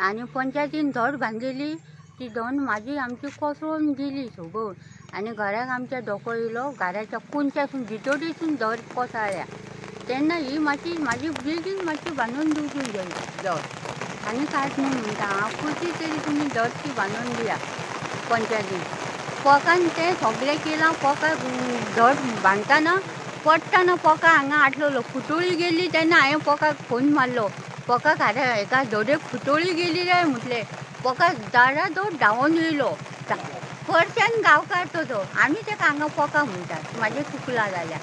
आनी पंचायतीन धड बांदिल्ली ती धड म्हाजी आमची कोसळून गेली सगळी. आनी घराक आमच्या धोको येयलो, घराच्या कोनशासून भितोडीसून धड कोसळ्ळ्या. तेन्ना ही मातशी म्हाजी बेगीन मातशी बांदून दिवची धड. आनी कांयच न्हू म्हणटा हांव, कशी तरी तुमी धड ती बांदून दिया पंचायतीन. पोकान तें सगळें केलां. पोका धड बांदतना पडटना पोका हांगा आटलेलो, खुटोळी गेली तेन्ना हांवें पोकाक फोन मारलो, पोकाक अरे हेका धडेक खुटोळी गेली रे म्हटलें. पोका दारा धड धांवोन येयलो. परशान गांवकार तो, आमी तेका हांगा पोका म्हणटात, म्हाजें चुकलां जाल्यार.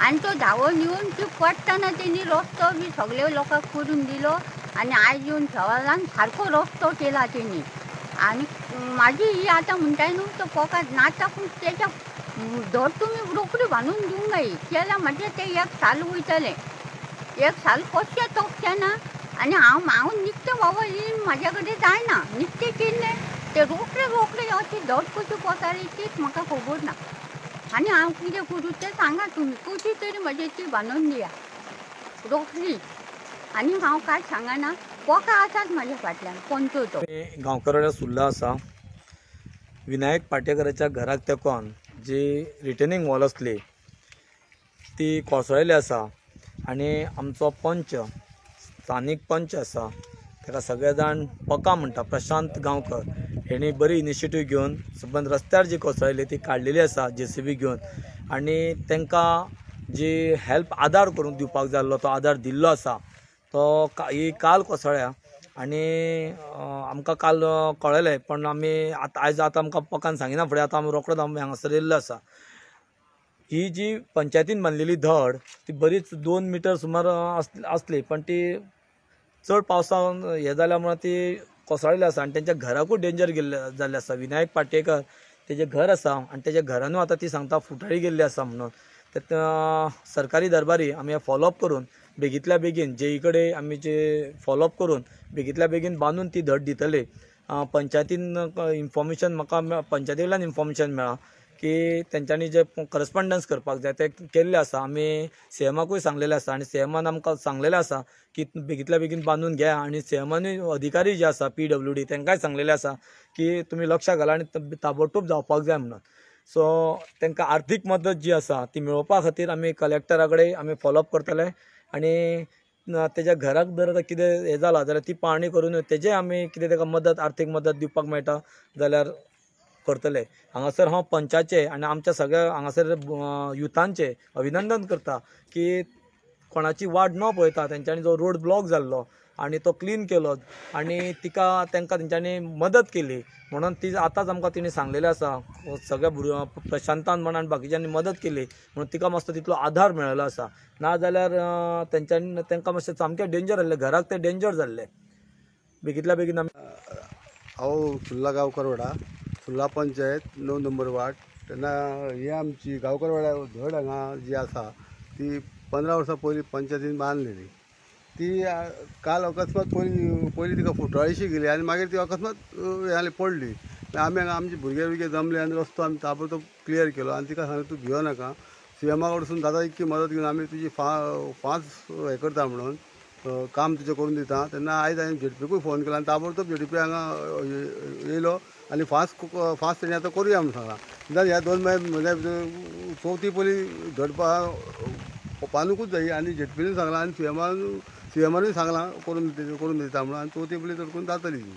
आनी तो धांवोन येवन ती पडटना तेणी रस्तो बी सगळे लोकांक करून दिलो. आनी आयज येवन सवालान सारको रस्तो केला तेणी. आनी म्हाजी ही आतां म्हणटाय न्हू तो पोका नाता, पूण तेच्या धड तुमी रोखडी बांदून दिवंक जाय. केल्या म्हणजे तें एक साल वयतलें, एक साल कशें तोपचें ना. आनी हांव हांव निकतें बाबा ही म्हाज्या कडेन जायना, निकतें केल्लें तें रोखडें रोखडें अशी धड कशी कोसळ्ळी तीच म्हाका खबर ना. आनी हांव कितें करूं तें सांगा तुमी, कशी तरी म्हजी ती बांदून दिया रोखडी. आनी हांव कांयच सांगना, पोका आसात म्हाज्या फाटल्यान पंचो तो. गांवकरवाड्यार सुर्ला आसा. विनायक पाटेकराच्या घराक तेंकोन जी रिटर्निंग वॉल आसली ती कोसळिल्ली आसा. आनी आमचो पंच, स्थानीक पंच आसा ताका सगळे जाण पका म्हणटा, प्रशांत गांवकर, हेणी बरी इनिशिएटीव घेवन सबंद रस्त्यार जी कोसळिल्ली ती काडलेली आसा जेसीबी घेवन. आनी तांकां जी हेल्प आदार करूंक दिवपाक जाय आसलो तो आदार दिल्लो आसा. तो ही काल कोसळ्ळ्या आनी आमकां काल कळ्ळें, पण आमी आतां आयज आतां आमकां पकान सांगिना फुडें आतां आमी रोखडोच आमी हांगासर येयल्लो आसा. ही जी पंचायतीन बांदलेली धड ती बरीच 2 मिटर सुमार आसली, पण ती चड पावसान हें जाल्या मुळे ती कोसळिल्ली आसा आनी तेंच्या घराकूय डेंजर गेल्ले जाल्लें आसा. विनायक पाटेकर तेजें घर आसा आनी तेज्या घरानूय आतां ती सांगता फुटाळी गेल्ली आसा म्हणून. ते सरकारी दरबारी आमी फॉलोअप करून बेगींतल्या बेगीन जेई कडेन आमी जे फॉलोअप करून बेगींतल्या बेगीन बांदून ती धड दितले. पंचायतीन इन्फॉर्मेशन म्हाका पंचायती वयल्यान इन्फॉर्मेशन मेळ्ळां की तेंच्यांनी जे करस्पॉन्डन्स करपाक जाय तें केल्लें आसा. आमी सीएमाकूय सांगलेलें आसा आनी सीएमान आमकां सांगलेलें आसा की बेगींतल्या बेगीन बांदून घे. आनी सीएमानूय अधिकारी जे आसा PWD तांकांय सांगलेलें आसा की तुमी लक्षां घाला आनी ताबडतोब जावपाक जाय म्हणून. सो तांकां आर्थीक मदत जी आसा ती मेळोवपा खातीर आमी कलेक्टरा कडेन आमी फॉलोअप करतले. आनी तेज्या घराक जर आतां कितें हें जालां जाल्यार ती पाळणी करून तेजें आमी कितें ताका मदत आर्थीक मदत दिवपाक मेळटा जाल्यार करतले. हांगासर हांव पंचाचे आनी आमच्या सगळ्या हांगासर युथांचें अभिनंदन करता की कोणाची वाट न पळयता तेंच्यांनी जो रोड ब्लॉक जाल्लो आनी तो क्लीन केलो आनी तिका तांकां तेंच्यांनी मदत केली म्हणून ती आतांच आमकां तिणें सांगलेलें आसा. सगळ्या भुरग्यां प्रशांतान म्हण आनी बाकीच्यांनी मदत केली म्हणून तिका मातसो तितलो आधार मेळिल्लो आसा. नाजाल्यार तेंच्यांनी तांकां मातशें सामकें डेंजर जाल्लें, घराक तें डेंजर जाल्लें. बेगींतल्या बेगीन आमी हांव सुर्ला गांवकरवाडा, सुर्ला पंचायत 9 नंबर वार्ड. तेन्ना ही आमची गांवकरवाडा धड हांगा जी आसा ती 15 वर्सां पयलीं पंचायतीन बांदलेली. ती काल अकस्मात पयलीं पयलीं तिका फुटवाळीशी गेली आनी मागीर ती अकस्मात हें जाली पडली. आमी हांगा आमचे भुरगे बिरगे जमले आनी रस्तो आमी ताबडतोब क्लियर केलो आनी तिका सांगलें तूं भियो नाका, सीएमा कडसून दादा इतकी मदत घेवन आमी तुजी फांस हें करता म्हणून काम तुजें करून दिता. तेन्ना आयज हांवें झेडपीकूय फोन केलो आनी ताबडतोब झेडपी हांगा येयलो आनी फास्ट फास्ट तेणी आतां करुया म्हणून सांगलां. निदान ह्या 2 म्हयने म्हणजे चवथी पयलीं धडपा बांदूंकूच जाय आनी झेडपीनूय सांगलां आनी सीएमानूय सांगलां करून दिता म्हणून आनी चवथी पयलीं चड करून जातली ती.